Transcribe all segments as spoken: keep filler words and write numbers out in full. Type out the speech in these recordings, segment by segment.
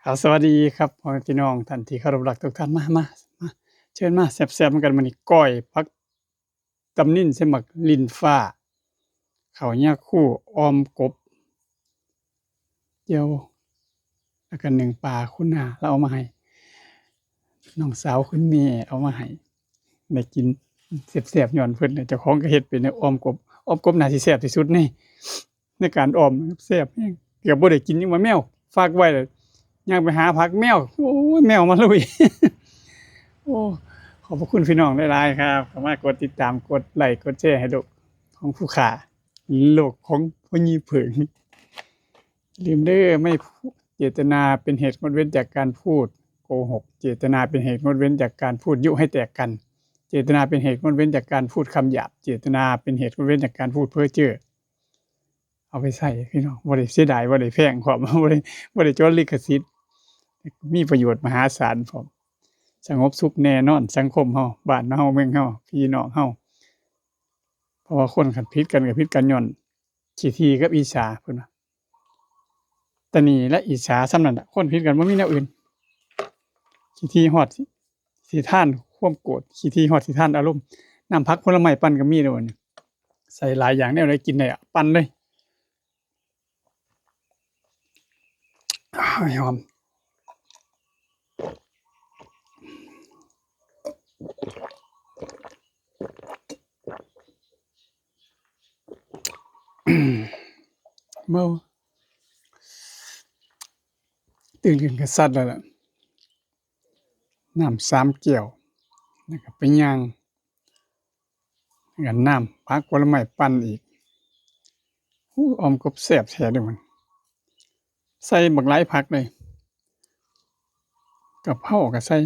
เอา สวัสดีครับ พ่อแม่พี่น้องท่านที่เคารพรักทุกท่าน มา มา มา เชิญมาแซ่บๆนำกัน มื้อนี้ก้อยผักตำนิลใส่หมากลิ้นฟ้า ข้าวยาคู อ่อมกบ แจ่ว แล้วก็นึ่งปลา คุณน้าลาวเอามาให้ น้องสาวคุณแม่เอามาให้ ได้กินแซ่บๆ ย้อนเพิ่นน่ะ เจ้าของก็เฮ็ดเป็น อ่อมกบ อ่อมกบน่าสิแซ่บที่สุดใน ในการอ่อม แซ่บแฮง เกือบบ่ได้กิน ยังว่าแมวฝากไว้ ย่างไปหาผัก แมว โอ้ย แมวมาลุย โอ้ ขอบพระคุณพี่น้องหลายๆครับ เข้ามากดติดตาม กดไลค์ กดแชร์ให้โลกของผู้ขา โลกของพ่อใหญ่เผิง ลืมเด้อ ไม่พูด เจตนาเป็นเหตุงดเว้นจากการพูดโกหก เจตนาเป็นเหตุงดเว้นจากการพูดยุให้แตกกัน เจตนาเป็นเหตุงดเว้นจากการพูดคำหยาบ เจตนาเป็นเหตุงดเว้นจากการพูดเพ้อเจ้อ เอาไปใส่พี่น้อง บ่ได้เสียดาย บ่ได้แพงพร้อม บ่ได้ บ่ได้จดลิขสิทธิ์ มีประโยชน์มหาศาลพร้อม สงบสุขแน่นอน สังคมเฮา บ้านเฮา เมืองเฮา พี่น้องเฮา เพราะว่าคนคันผิดกันก็ผิดกันย้อนขี้ถี่กับอิจฉา เพิ่นว่า ตะหนี่และอิจฉาส่ำนั่นล่ะ คนผิดกันบ่มีแนวอื่น ขี้ถี่ฮอดสิ สิทานความโกรธ ขี้ถี่ฮอดสิทานอารมณ์ น้ำผักผลไม้ปั่นก็มีเด้อบัดนี้ ใส่หลายอย่าง แนวใดกินได้อะ ปั่นเลย อ้าย หอม เมา ตื่นขึ้นก็ซัดแล้วล่ะ น้ำสามแก้ว แล้วก็ไปย่าง แล้วก็น้ำผักผลไม้ปั่นอีก อู้ อ่อมกบแซ่บแท้เด้อมัน ใส่บักหลายผักเลย กะเพราก็ใส่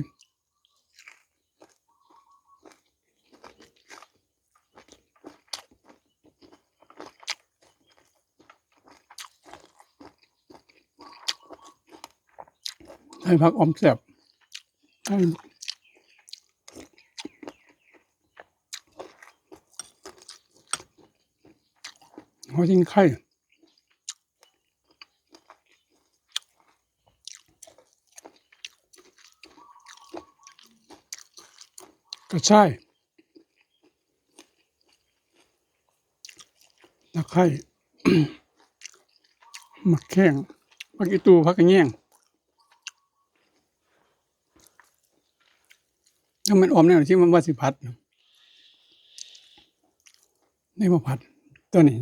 ใส่ผักอ่อมแซ่บ ใส่หัวชิงไข่ กระชาย ตะไคร้ หมากแข้ง ผักอีตู ผักกะแยง ถ้ามันอ่อมแนวที่มันว่าสิผัด ได้มาผัด ตัวนี้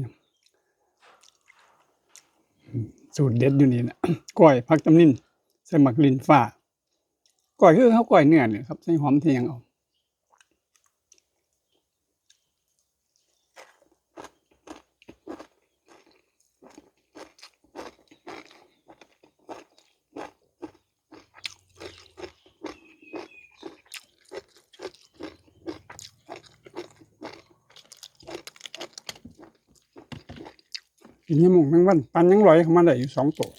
สูตรเด็ดอยู่นี่นะ ก้อยผักตำนิล ใส่หมากลิ้นฟ้า ก้อยคือเฮาก้อยเนื้อนี่ครับ ใส่หอมใส่หยังเอา กินยามมงแมงวัน ปั่นยังลอยเข้ามาได้อยู่สองตัว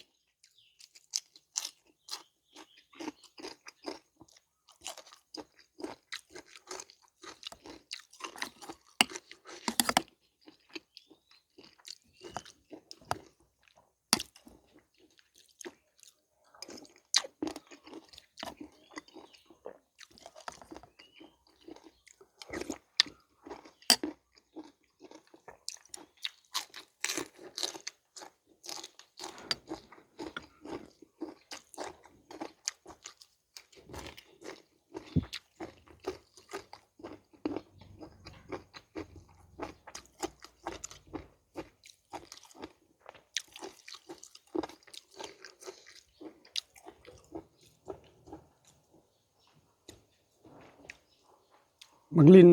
บักลิ้น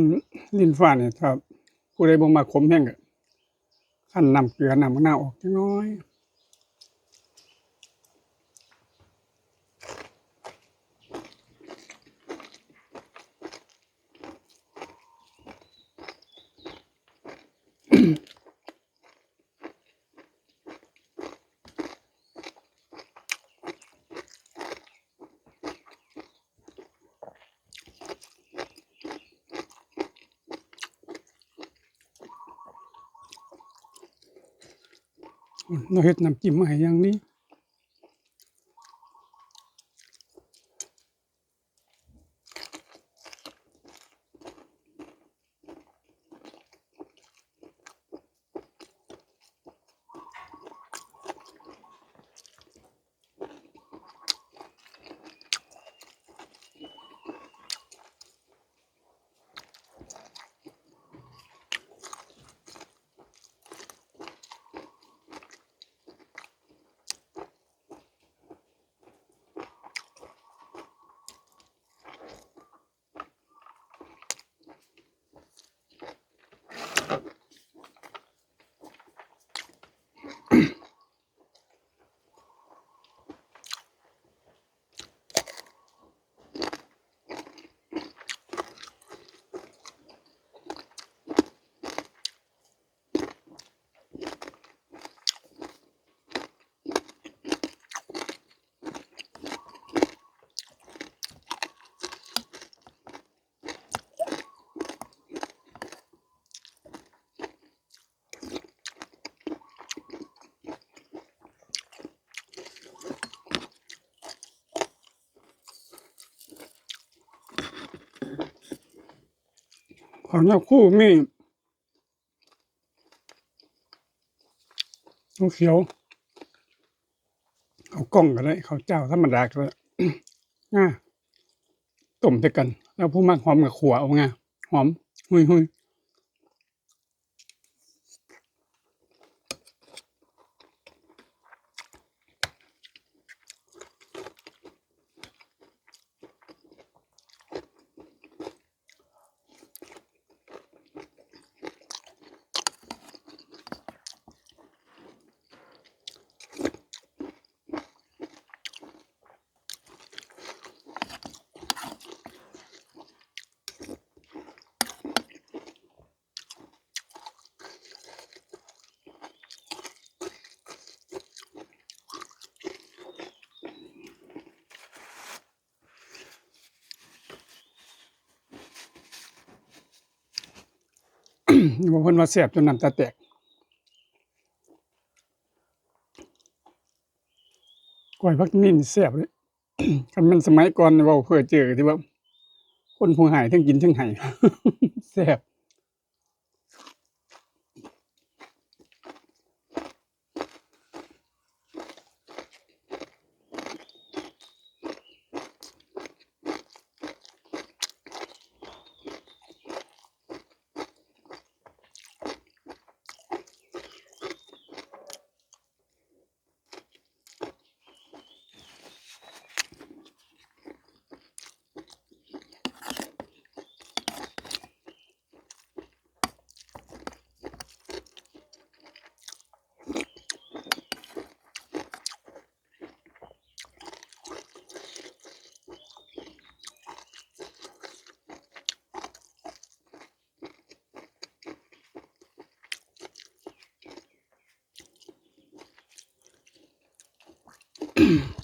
ลิ้นฟ้าเนี่ย ถ้าผู้ใดบ่มักขมแฮงก็ คั่นน้ำเกลือ น้ำมะนาวออกจักหน่อย เราเฮ็ดน้ำจิ้มมาให้อย่างนี้ เ ข้าวเหนียวคู่มี ข้าวเขียว ข้าวกล้องก็ได้ ข้าวเจ้าธรรมดาก็ได้ อ่า ต้มด้วยกัน แล้วผู้มักหอมก็ขั่วเอาไง หอม หุยหุย นี่ว่าเพิ่นว่าแซ่บจนน้ำตาแตก ก้อยผักมีนี่แซ่บเลย คันแม่นสมัยก่อนนี่เว้าเพ้อเจ้อที่ว่า คนผู้หายทั้งกินทั้งไห้ แซ่บ อืม